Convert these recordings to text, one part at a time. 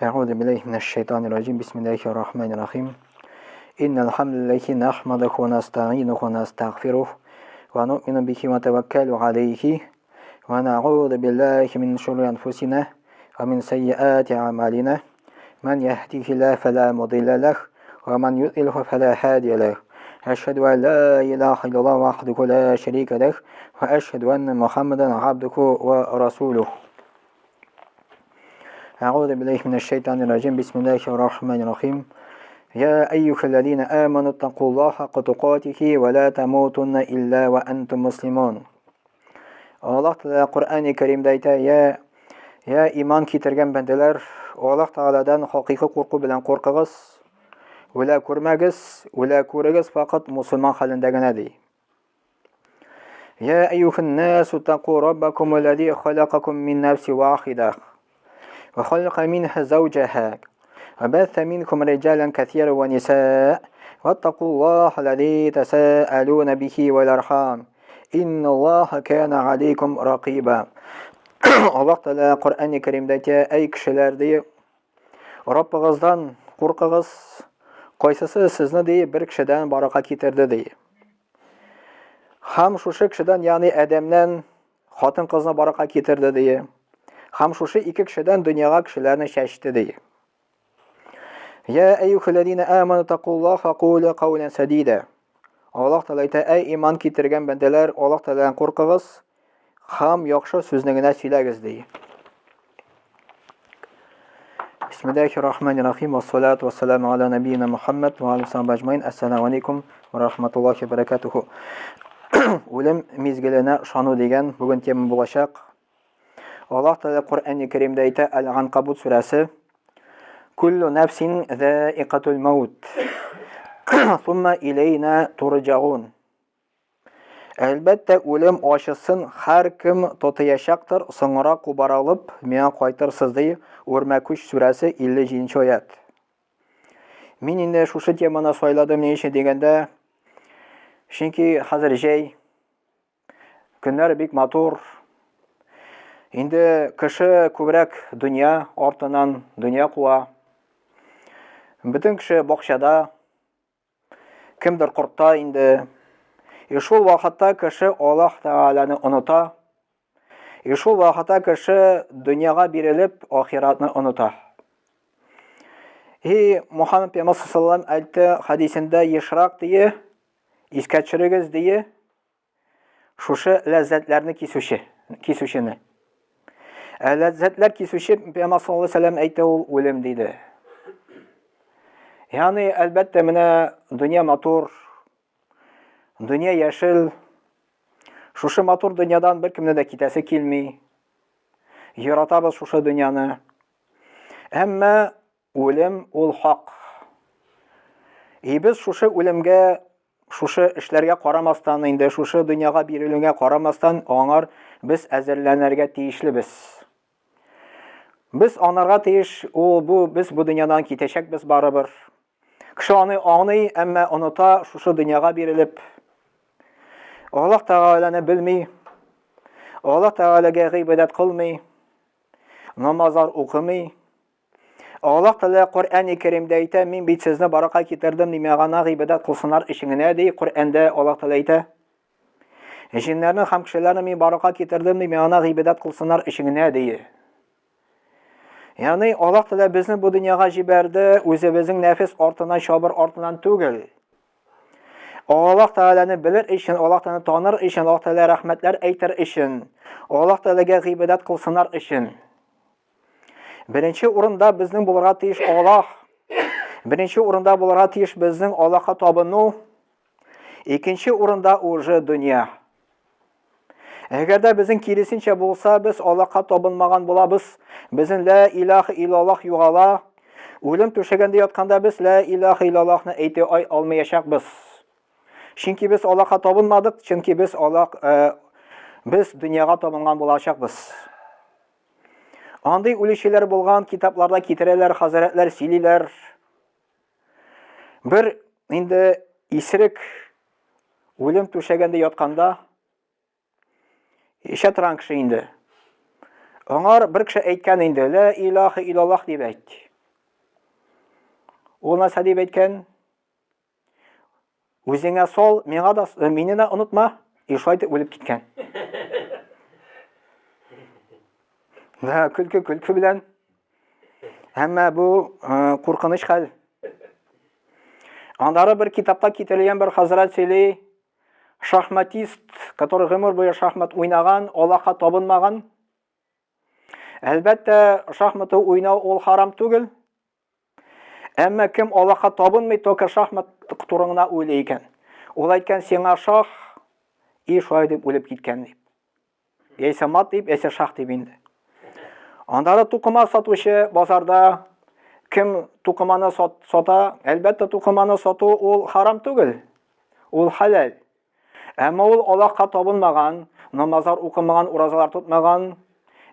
Әгъузу биллаһи минәш шайтанир раҗим. Бисмиллаһир рахманир рахим. Иннал хамдалиллахи нахмадуху ва настаинуху ва настагъфирух ва ну'мину бихи ва натаваккалу алейхи ва нa'удhu биллахи мин шурури анфусина ва мин сайyiати а'малина. Ман яһдихиллаһу фала мудилла лах ва ман юдлилху фала һадия лах. Әшһәду ан ла илаһа иллаллаһ вахдаху ла шәрика лах ва әшһәду анна Мухаммадан абдуху ва расулух. أعوذ بالله من الشيطان الرجيم بسم الله الرحمن الرحيم يا أيها الذين آمنوا اتقوا الله حق تقاته ولا تموتن إلا وأنتم مسلمون Аллаһ Тәгалә Коръәни Кәримдә әйтә, я я иман китергән бәндәләр, Аллаһ Тәгаләдән хакыйкый курку белән куркыгыз, үлә күрмәгез, үлә күрегез факат мусульман хәлендә генә ди. يا أيها الناس اتقوا ربكم الذي خلقكم من نفس واحدة وخلق منها زوجها وبث منكم رجالا كثيرا ونساء واتقوا الله الذي تساءلون به والأرحام إن الله كان عليكم رقيبا Аллаһ Тәгалә Коръәни Кәримдә әйтә, әй кешеләр ди, Раббыгыздан куркыгыз, кайсысы сезне ди бер кешедән барака китерде ди. Һәм шушы кешедән, ягъни Адәмнән хатын-кызны барака китерде ди. Һәм шушы ике кешедән дөньяга кешеләрне чәчте ди. Я әйюхәлләзина аману тақуллаха кулу каулан садида. Аллаһ Тәгалә әйтә, әй иман китергән бәндәләр, Аллаһ Тәгаләдән куркыгыз һәм яхшы сүзне генә сөйләгез ди. Бисмиллахир рахманир рахим. Вассалату вассаламу аля набийна Мухаммад ва алейхи сахбихи ажмаин. Ассаламу алейкум ва рахматуллахи ва баракатуху. Үлем мизгеленә ышану дигән бүген тема булачак. Аллаһ Тәгалә Коръәни Кәримдә әйтә, Әл-Анкабут сүрәсе, Куллу нәфсин заикатул маут. Сумма илейна турҗаун. Әлбәттә, үлем ачысын һәркем татыячактыр, соңрак кубарылып, миңа кайтырсыз, ди Үрмәкүч сүрәсе 57 нче аять. Мин инде шушы теманы сайладым ни өчен дигәндә, чөнки хәзер җәй, Көннәр бик матур. Инде кеше күбрәк дөнья артыннан дөнья куа. Бөтен кеше бакчада, кемдер кортта инде. И шул вакытта кеше Аллаһ Тәгаләне оныта. И шул вакытта кеше дөньяга бирелеп, ахиратны оныта. И Мухаммад пәйгамбәр саллаллаху алейһи әйтте хәдисендә ешрак дие, искә төшерегез дие, Шушы ләззәтләрне кисүче, кисүчене. Ә ләззәтләр кисүче Пәйгамбәр саллаллаһу алейһи вәсәлләм әйтте ул үлем диде. Ягъни, әлбәттә, менә дөнья матур, дөнья яшел. Шушы матур дөньядан беркемне дә китәсе килми. Яратабыз шушы дөньяны. Әмма үлем ул хак. И без шушы үлемгә Шушы эшләргә карамастан, инде шушы дөньяга бирелүгә карамастан, аңар без әзерләнергә тиешлебез. Без аңарга тиеш, ул бу без бу дөньядан китәчәкбез барыбер. Кеше аны аңлый, әмма оныта шушы дөньяга бирелеп. Аллаһ Тәгаләне белми. Аллаһ Тәгаләгә гыйбадәт кылмый. Намазлар укымый. Аллаһ Тәгалә Коръәни Кәримдә әйтә, мин бит сезне барака китердем, миңа гына гыйбадәт кылсыннар өчен генә, ди Коръәндә Аллаһ Тәгалә әйтә. Җиннәрне һәм кешеләрне мин барака китердем, ди, миңа гына гыйбадәт кылсыннар өчен генә, ди. Ягъни Аллаһ Тәгалә безне бу дөньяга җибәрде, үзебезнең нәфес артыннан, чабыр артыннан түгел. Аллаһ Тәгаләне белер өчен, Аллаһ Тәгаләне таныр өчен, Аллаһ Тәгалә рәхмәтләр әйтер өчен, Аллаһ Тәгаләгә гыйбадәт кылсыннар өчен. Беренче урында безнең булырга тиеш Аллаһ. Беренче урында булырга тиеш безнең Аллаһка табыну. Икенче урында уже дөнья. Әгәр дә безнең киресенчә булса, без Аллаһка табынмаган булабыз. Безнең лә илаһ иллаллаһ югала. Үлем түшәгендә ятканда без лә илаһ иллаллаһны әйтә алмаячакбыз. Чөнки без Аллаһка табынмадык, чөнки без Аллаһ э, без дөньяга табынган булачакбыз. Андый үлүчеләр булган китапларда китерәләр, хәзрәтләр сөйлиләр. Бер инде исерек үлем түшәгендә ятканда Эчә торган кеше инде. Аңар бер кеше әйткән инде, лә илаһа иллаллаһ дип әйт. Ул нәрсә дип әйткән? Үзеңә сал, миңа да, э, мине дә онытма. И шулай итеп үлеп киткән. Да, көлке көлке белән. Әмма бу э, куркыныч хәл. Аннары бер китапта китерелгән бер хәзрәт сөйли, шахматист, который гомер буе шахмат уйнаган, Аллаһка табынмаган. Әлбәттә, шахматы уйнау ул харам түгел. Әмма кем Аллаһка табынмый, только шахмат турыңына уйлый икән. Ул әйткән, сиңа шах, и шулай дип үлеп киткән дип. Яисә мат дип, яисә шах дип инде. Аннары тукыма сатучы базарда кем тукыманы сат, сата, әлбәттә тукыманы сату ул харам түгел. Ул хәләл. Әмма ул Аллаһка табынмаган, намазлар укымаган, уразалар тотмаган,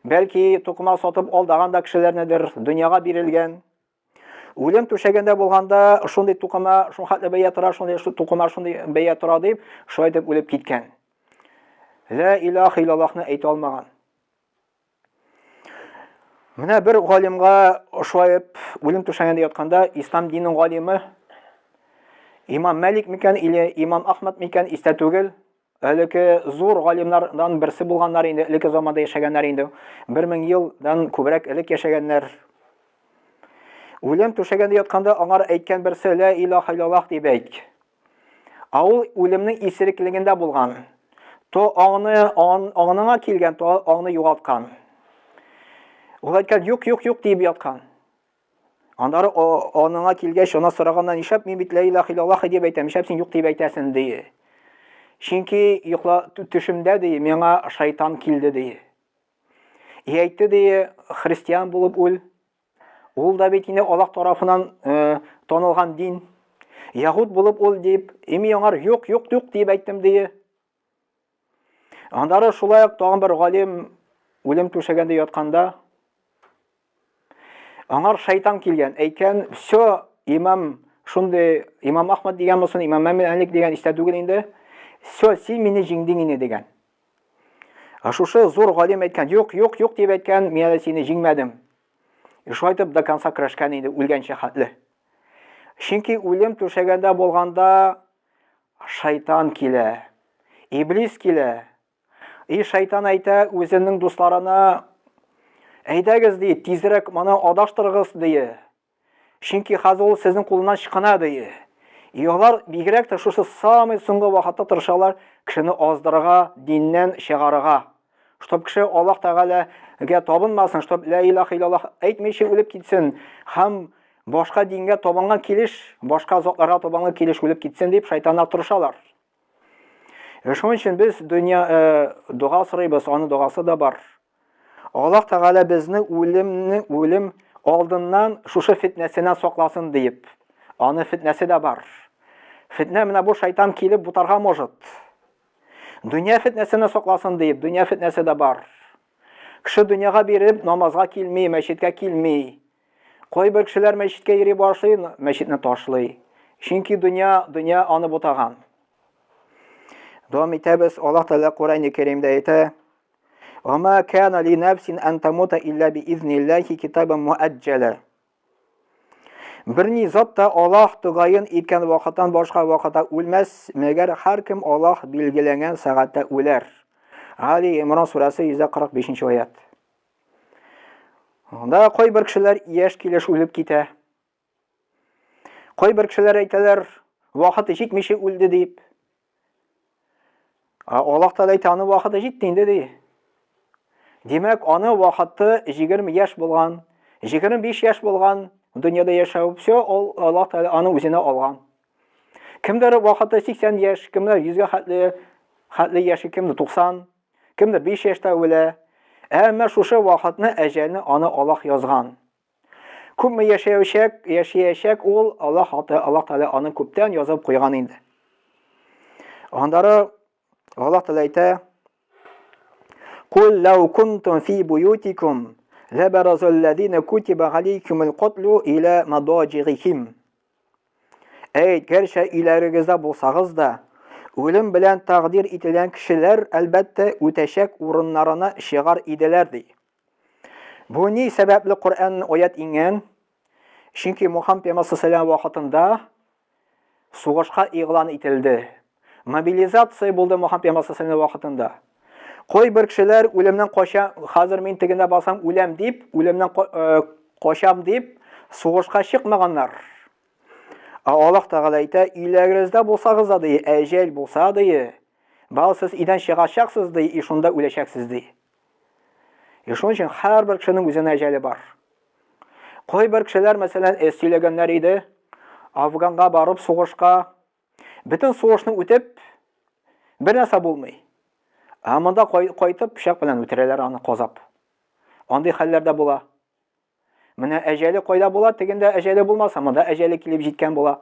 бәлки тукыма сатып алдаган да кешеләрнедер, дөньяга бирелгән. Үлем түшәгендә булганда шундый тукыма шул хәтле бәя тора, шундый тукыма шундый бәя тора дип, шулай итеп үлеп киткән. Ла илаһа иллаллаһны әйтә алмаган. Менә бер галимга шулай үлем түшәгендә ятканда ислам диненең галиме Имам Мәлик микән или Имам Ахмад микән истә түгел. Элекке зур галимнардан берсе булганнар инде, элекке заманда яшәгәннәр инде. 1000 елдан күбрәк элек яшәгәннәр. Үлем түшәгендә ятканда аңар әйткән берсе ла илаһа иллаллаһ дип әйт. Ә ул үлемнең исереклегендә булган. То аңны аңына килгән, то аңны югалткан. Ул әйткән, юк, юк, юк дип яткан. Аннары аныңа килгәч, ана сораганнан нишләп мин бит ла илаһа иллаллаһ дип әйтәм, нишләп син юк дип әйтәсең ди. Чөнки йокла төшемдә ди, миңа шайтан килде ди. И әйтте ди, христиан булып үл. Ул да бит инде Аллаһ тарафыннан э, танылган дин. Яһуд булып ул дип, ими аңар юк, юк, юк дип әйттем ди. Аннары шулай ук тагын бер галим үлем түшәгендә ятканда аңар шайтан килгән, әйткән, все, имам шундый имам Ахмад дигән булсын, имам Мәлик дигән истә түгел инде. Все, син мине җиңдең инде дигән. Ә шушы зур галим әйткән, юк, юк, юк дип әйткән, мин әле сине җиңмәдем. И шулай итеп до конца көрәшкән инде үлгәнчә хәтле. Чөнки үлем түшәгәндә булганда шайтан килә, иблис килә. И шайтан әйтә үзенең дусларына, әйдәгез ди, тизрәк моны адаштырыгыз ди. Чөнки хәзер ул сезнең кулыннан чыкына, ди. И алар бигрәк тә шушы самый соңгы вакытта тырышалар кешене аздырырга, диннән чыгарырга. Чтоб кеше Аллаһ Тәгаләгә табынмасын, чтоб ла илаһа иллаллаһ әйтмичә үлеп китсен һәм башка дингә табынган килеш, башка затларга табынган килеш үлеп китсен дип шайтаннар тырышалар. Шуның өчен без дөнья э, дога сорыйбыз, аның догасы да бар. Аллаһ Тәгалә безне үлемне үлем алдыннан шушы фитнәсеннән сакласын диеп. Аны фитнәсе дә бар. Фитнә менә бу шайтан килеп бутарга может. Дөнья фитнәсеннән сакласын диеп, дөнья фитнәсе дә бар. Кеше дөньяга биреп намазга килми, мәчеткә килми. Кайбер кешеләр мәчеткә йөри башлый, мәчетне ташлый. Чөнки дөнья, дөнья аны бутаган. Дәвам итәбез. Аллаһ Тәгалә Коръән-и Кәримдә әйтә: Вама кана ли нафсин ан тамута илля би изниллахи китабан муаҗҗала. Берни зат та Аллаһ тәгаен иткән вакыттан башка вакытта үлмәс, мәгәр һәркем Аллаһ билгеләгән сәгатьтә үләр. Али Имран сүрәсе 145 нче аят. Анда кайбер кешеләр яшь килеш үлеп китә. Кайбер кешеләр әйтәләр, вакыты җитмичә үлде дип. Ә Аллаһ Тәгалә әйтә, аны вакыты җитте инде ди. Димәк, аны вакыты 20 яшь булган, 25 яшь булган, дөньяда яшәү, все, ул Аллаһ Тәгалә аны үзенә алган. Кемдер вакыты 80 яшь, кемдер 100 гә хәтле, хәтле яши, кемдер 90, кемдер 5 яшьтә үлә. Әмма шушы вакытны, әҗәлне аны Аллаһ язган. Күпме яшәячәк, яшәячәк ул, Аллаһ аты, Аллаһ Тәгалә аны күптән язып куйган инде. Аннары Аллаһ Тәгалә әйтә: Кул лау кунтум фи буютикум лабаразал ладина кутиба алейкумул катлу иля мадаҗигихим. Әйт, гәрчә өйләрегездә булсагыз да, үлем белән тәкъдир ителгән кешеләр, әлбәттә, үтәчәк урыннарына чыгар иделәр, ди. Бу ни сәбәпле Коръән аят иңгән? Чөнки Мухаммад пәйгамбәр саллаллаху вакытында сугышка игълан ителде. Мобилизация булды Мухаммад пәйгамбәр саллаллаху вакытында. Кайбер кешеләр үлемнән кача, хәзер мин тегендә барсам үләм дип, үлемнән э, качам дип, сугышка чыкмаганнар. Ә Аллаһ Тәгалә әйтә, өйләрегездә булсагыз да ди, әҗәл булса ди, бал сез өйдән чыгачаксыз ди, и шунда үләчәксез ди. И шуның өчен һәрбер кешенең үзенә әҗәле бар. Кайбер кешеләр, мәсәлән, эз сөйләгәннәр иде, Афганга барып сугышка, бөтен сугышны үтеп, бер нәрсә булмый. Ә монда кайтып пычак белән үтерәләр аны казап. Андый хәлләр дә була. Менә әҗәле кайда була, тегендә әҗәле булмаса, монда әҗәле килеп җиткән була.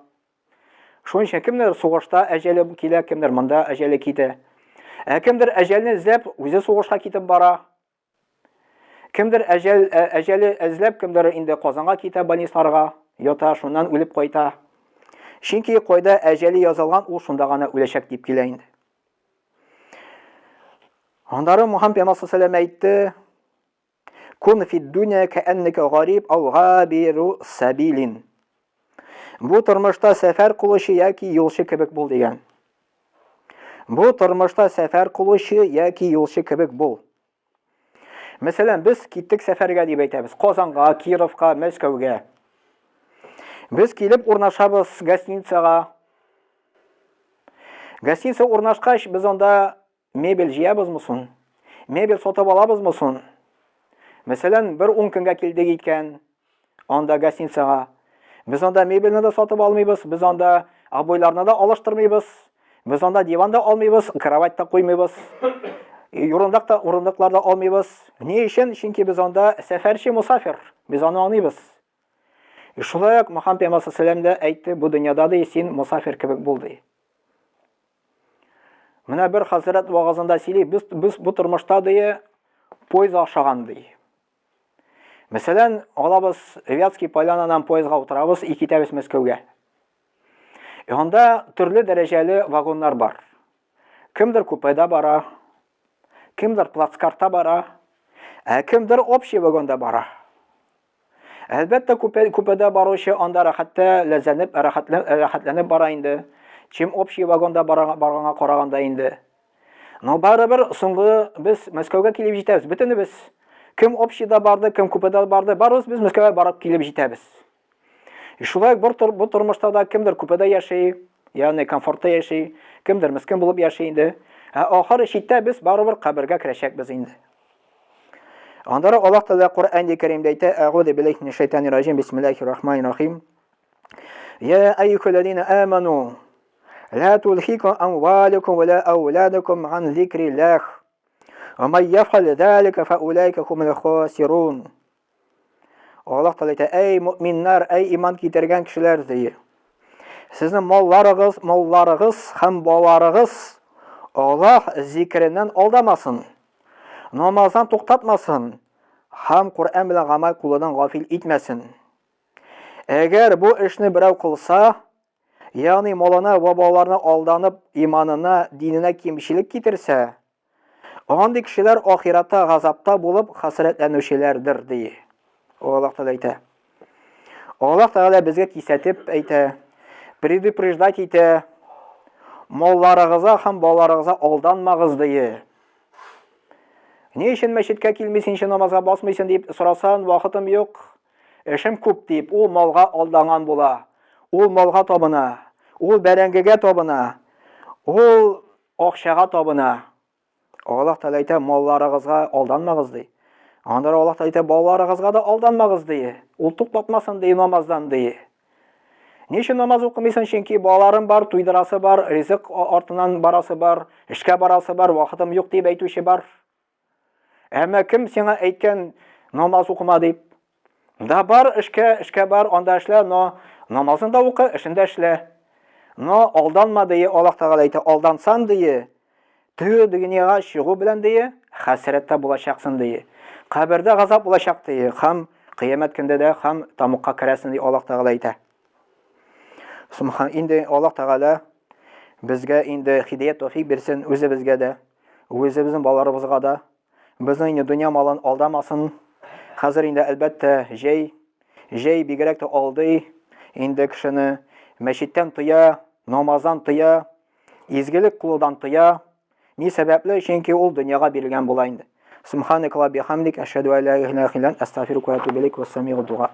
Шуның өчен кемдер сугышта әҗәле килә, кемдер монда әҗәле китә. Ә кемдер әҗәлне эзләп, үзе сугышка китеп бара. Кемдер әҗәл, әҗәле эзләп, кемдер инде Казанга китә больницаларга, ята, шуннан үлеп кайта. Чөнки кайда әҗәле язылган, ул шунда гына үләчәк дип килә инде. Аннары Мухаммад пәйгамбәр саллаллаху әйтте, Кун фид дуня кәәннәкә гариб ау габиру сабилин. Бу тормышта сәфәр кылучы яки юлчы кебек бул дигән. Бу тормышта сәфәр кылучы яки юлчы кебек бул. Мәсәлән, без киттек сәфәргә дип әйтәбез. Казанга, Кировка, Мәскәүгә. Без килеп урнашабыз гостиницага. Гостиница урнашкач, без анда Мебель җыябызмы соң? Мебель сатып алабызмы соң? Мәсәлән, бер ун көнгә килдек икән, анда гостиницага. Без анда мебельне дә сатып алмыйбыз, без анда обойларны да алыштырмыйбыз, без анда диван да алмыйбыз, кровать та куймыйбыз, урындык та, урындыклар да алмыйбыз. Ни өчен? Чөнки без анда сәфәрче мусафир, без аны аңлыйбыз. Шулай ук Мөхәммәд пәйгамбәр саллаллаху алейһи әйтте, бу дөньяда ди, син мусафир кебек бул ди. Менә бер хәзрәт вагазында сөйли, без, без бу тормышта ди, поезд ашаган ди. Мәсәлән, алабыз Вятский Полянадан поездга утырабыз и китәбез Мәскәүгә. И анда төрле дәрәҗәле вагоннар бар. Кемдер купеда бара, кемдер плацкарта бара, ә кемдер общий вагонда бара. Әлбәттә, купе, купеда баручы анда рәхәттә ләззәнеп, рәхәтләнеп бара инде. Чем общий вагонда барганга караганда инде. Но барыбер соңгы без Мәскәүгә килеп җитәбез, бөтенебез. Кем общийда барды, кем купеда барды, барыбыз без Мәскәүгә барып килеп җитәбез. И шулай бер тор, бу тормышта да кемдер купеда яши, ягъни комфортта яши, кемдер мескен булып яши инде. Ә ахыр чиктә без барыбер кабергә керәчәкбез инде. Аннары Аллаһ Тәгалә Коръән-и Кәримдә әйтә, Әгуду биллаһи минәш шайтанир раҗим, бисмиллаһир рахманир рахим. Я әйюхәлләзина аману, ла тулхикум амвалукум ва ла ауладукум ан зикриллах. Ва май яфъал залика фа улайка хумул хасирун. Аллаһ Тәгалә әйтә, әй мөминнәр, әй иман китергән кешеләр, ди. Сезнең малларыгыз, малларыгыз һәм балаларыгыз Аллаһ зикреннән алдамасын. Намаздан туктатмасын һәм Коръән белән гамәл кылудан гафил итмәсен. Әгәр бу эшне берәү кылса, ягъни малына ва балаларына алданып, иманына, диненә кимчелек китерсә, Андый кешеләр ахиратта газапта булып хәсрәтләнүчеләрдер, ди. Аллаһ Тәгалә әйтә. Аллаһ Тәгалә безгә кисәтеп әйтә, предупреждать итә. Малларыгызга һәм балаларыгызга алданмагыз, ди. Ни өчен мәчеткә килмисең, ничә намазга басмыйсың дип сорасан, вакытым юк, эшем күп дип, ул малга алданган була. Ул малга табына, ул бәрәңгегә табына, ул Акчага табына. Аллаһ Тәгалә әйтә, малларыгызга алданмагыз ди. Аннары Аллаһ Тәгалә әйтә, балаларыгызга да алданмагыз ди. Ул туктатмасын ди намаздан ди. Ни өчен намаз укымыйсың? Чөнки балаларым бар, туйдырасы бар, ризык артыннан барасы бар, эшкә барасы бар, вакытым юк дип әйтүче бар. Әмма кем сиңа әйткән намаз укыма дип? Да бар эшкә, эшкә бар, анда эшлә, но намазын да укы, эшен дә эшлә. Но алданма дие, Аллаһ Тәгалә әйтә, алдансан дие, теге дөньяга чыгу белән дие, хәсрәттә булачаксың дие. Кабердә газап булачак дие, һәм кыямәт көндә дә һәм тамукка керәсең ди Аллаһ Тәгалә әйтә. Субхан, инде Аллаһ Тәгалә безгә инде хидәят тәүфик бирсен үзебезгә дә. Үзебезнең балаларыбызга да. Безнең инде дөнья малын алдамасын. Хәзер инде әлбәттә җәй. Җәй бигрәк тә алдый инде кешене. Мәчеттән тыя, намаздан тыя, изгелек кылудан тыя. Ни сәбәпле? Чөнки ул дөньяга бирелгән була инде. Субханак ва бихамдик, әшһәду ан ла илаһа илля ант, астагфирука ва атубу илейк, вассамигу дуа.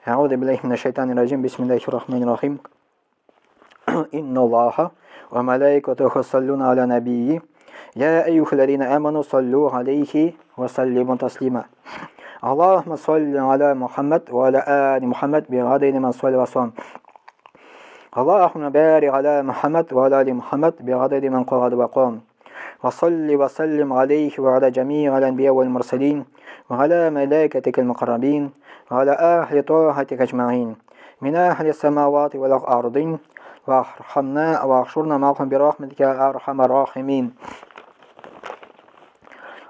أعوذ بالله من الشيطان الرجيم بسم الله الرحمن الرحيم إن الله وملائكته يصلون على نبيه يا أيها الذين آمنوا صلوا عليه وسلموا تسليما اللهم صل على محمد وعلى آل محمد بعدد من صلى وسلم اللهم بارك على محمد وعلى آل محمد بعدد من قعد وقام وصل وسلم عليه وعلى جميع الأنبياء والمرسلين وعلى ملائكتك المقربين وعلى أهل طاعتك أجمعين من أهل السماوات والأرضين وارحمنا واحشرنا معهم برحمتك يا أرحم الراحمين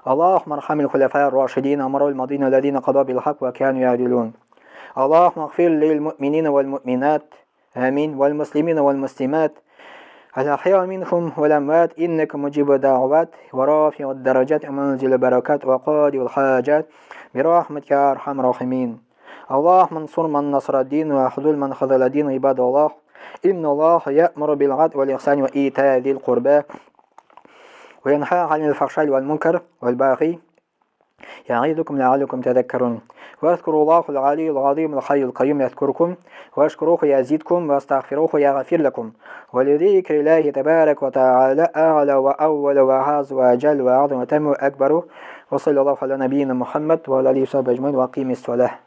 اللهم ارحم الخلفاء الراشدين أمر المدينة الذين قضوا بالحق وكانوا يعدلون اللهم اغفر للمؤمنين والمؤمنات آمين والمسلمين والمسلمات الأحياء منهم والأموات إنك مجيب الدعوات ورافع الدرجات ومنزل البركات وقاضي الحاجات برحمتك يا أرحم الراحمين اللهم انصر من نصر الدين وخذل من خذل الدين عباد الله إن الله يأمر بالعدل والإحسان وإيتاء ذي القربى وينهى عن الفحشاء والمنكر والبغي يعظكم لعلكم تذكرون واذكروا الله العلي العظيم الحي القيوم يذكركم واشكروه يزيدكم واستغفروه يغفر لكم ولذكر الله تبارك وتعالى أعلى وأول وأعز وأجل وأعظم وتم وأكبر وصلى الله على نبينا محمد وعلى آله وصحبه أجمعين وأقيم الصلاة.